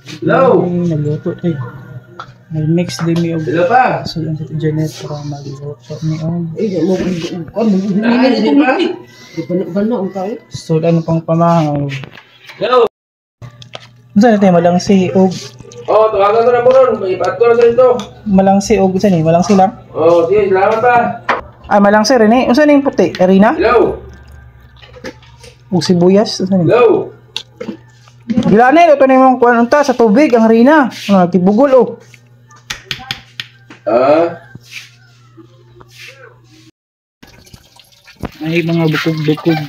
Hello? Ay, nagluto tayo. Nag-mix din mi og Hello pa? sudan sa Janet para magluto mi og Eh, di mo ko Ah, hindi pa? Bana ang kayo. sudan pang pamahaw. Hello? Unsa na tayo malangsi og Oh, tawagan ko na mo ron. Ipaat ko na sa ito. Malangsi og unsa ni malangsi lang? Oh, sige, salamat pa. Ah, malangsi rin eh. Unsa ning puti? Arina? Hello? Og sibuyas unsa ni? Hello? Gila na ito na yung kuan unta sa tubig ang harina. Ano tibugol oh. Ah, Ay mga bukog-bukog.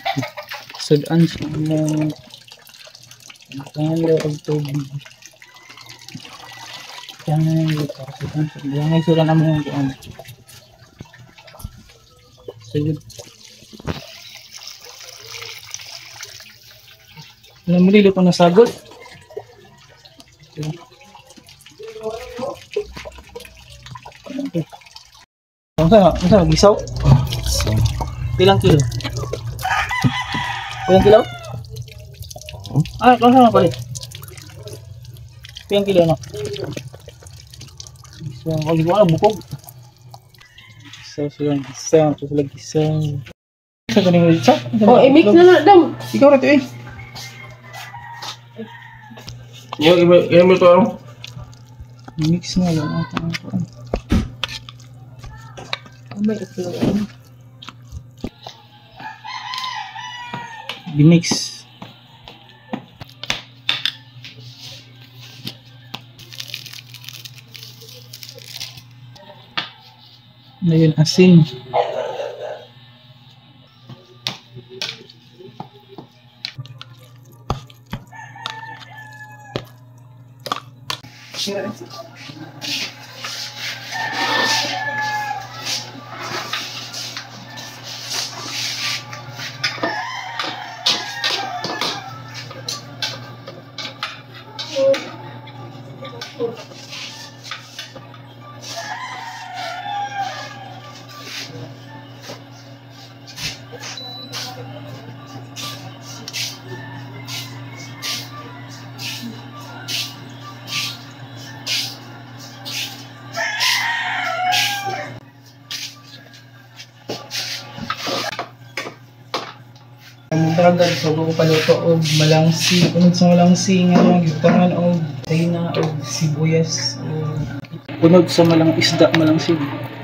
Sudan sa mong pangalo og tubig. Yan sudan sa ngay sudan among kuan. Sugod. Alam mo dili ko nasagot. Unsa na? Unsa na gisaw? Pilang kilo? Pilang kilo? Ah, kung saan na palit? Pilang kilo na? So, ang ko alam, bukog. Gisaw sila, gisaw. Ito sila, gisaw. Sa kaning sa? Oh, i-mix na na dam. Ikaw na ito eh. Yung iba mo ito, ano? Mix na lang. Oh, may itlog. Mix. Ngayon, asin. Ang so ko paluto og malangsi, punod sa malangsi nga mga gibutangan og harina og sibuyas og punod sa malang isda malangsi.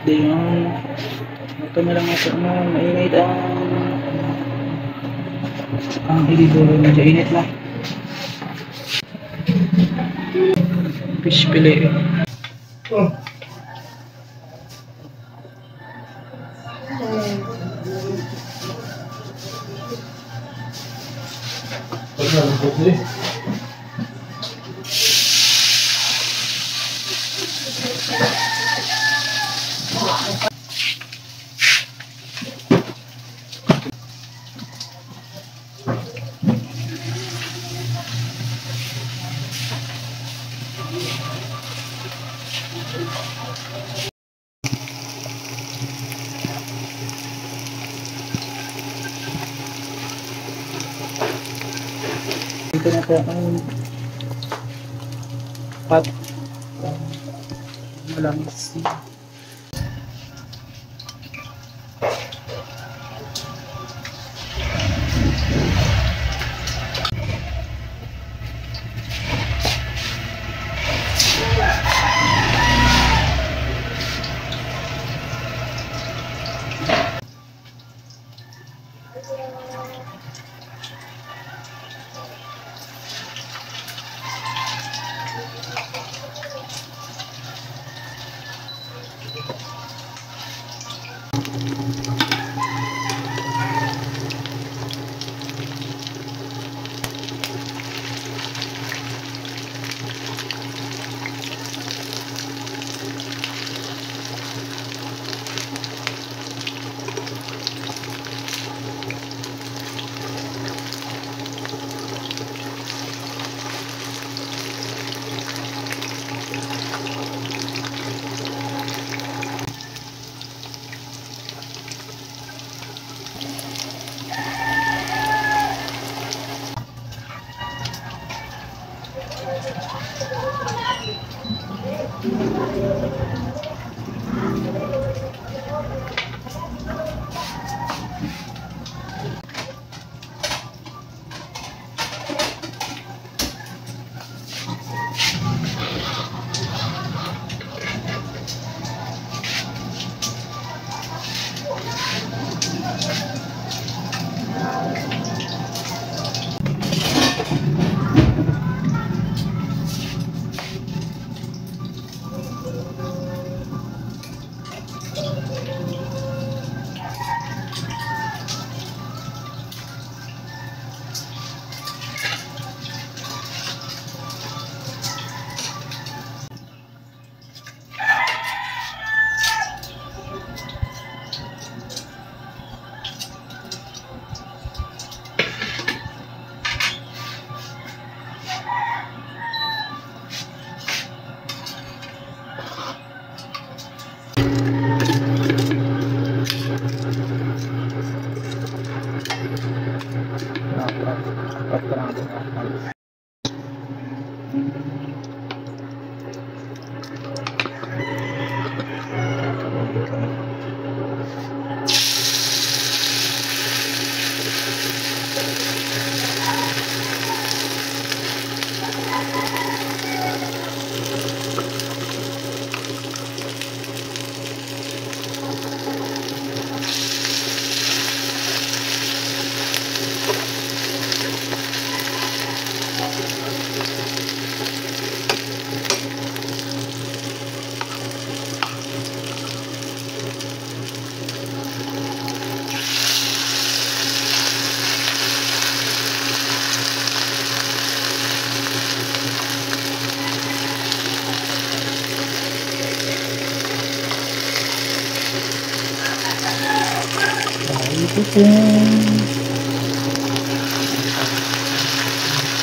Dayon ito na lang ito na mainit ang ilidoro, medyo init na. Fish fillet. Oh. Dito na po ang pot malangsi.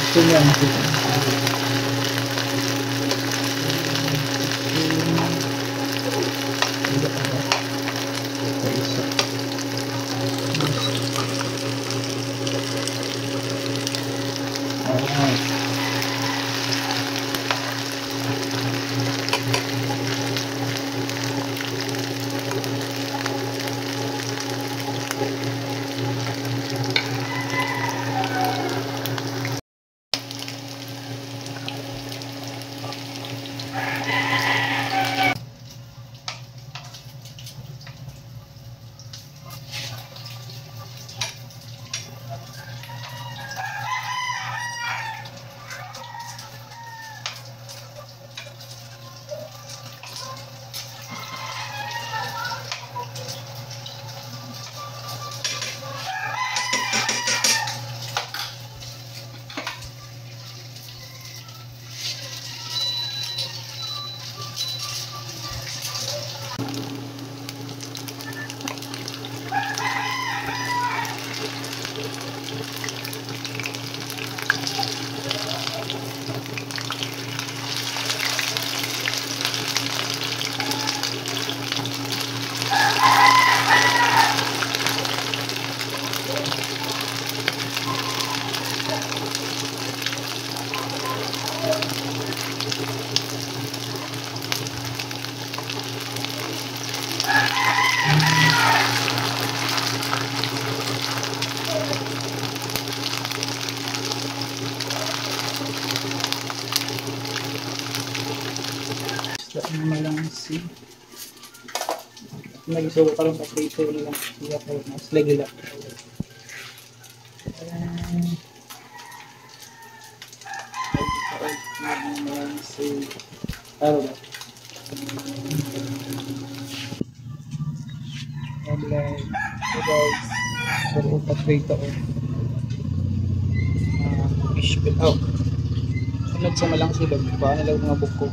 Ito lang. Alright. Malangsi. Nagisugo pa lang sa prito nila. Siya kayo mas lagi lang. Malangsi. Ano ba? Guys, so paprito ko. Fish ball. Oh. Sunod sa malangsi ba? Baka na lang mga buko.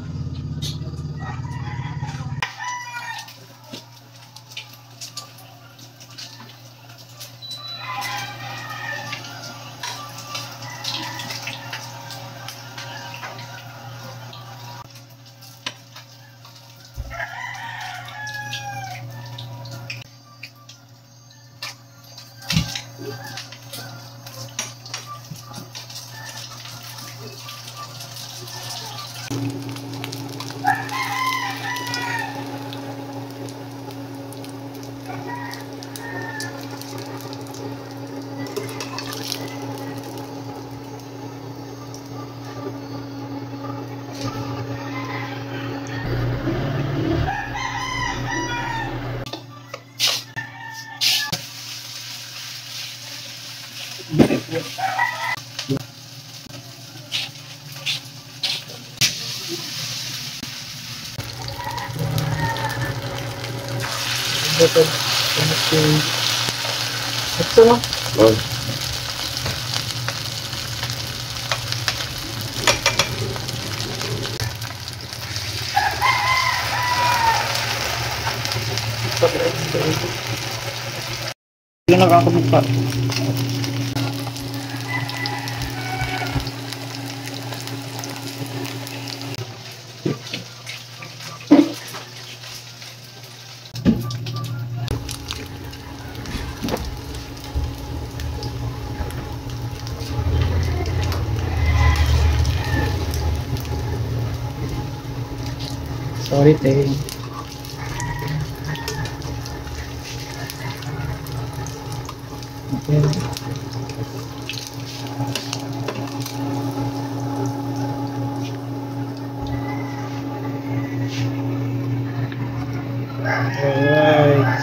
Dapat okay. Ito na. Oh. Wala nakakabuka. Sorry, te. Okay. Alright.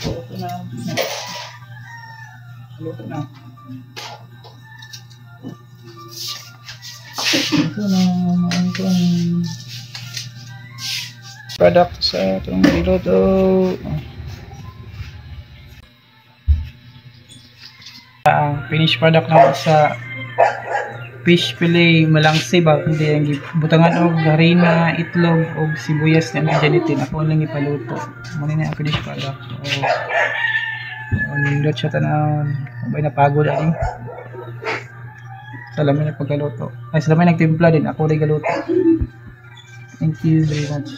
Luto na. Luto na. Ito na ang itong product sa itong niluto. Ang finished product naman sa fish fillet malangsi ba, hindi ang butangan og harina, itlog og sibuyas na ang Janitin. Ako lang ipaluto. Muna na ang finished product. So, nindot siya tanawon. Abay napagod ani. Sa lamin na pagkaluto. Ay, sa lamin nagtimpla din. Ako rin galuto. Thank you very much.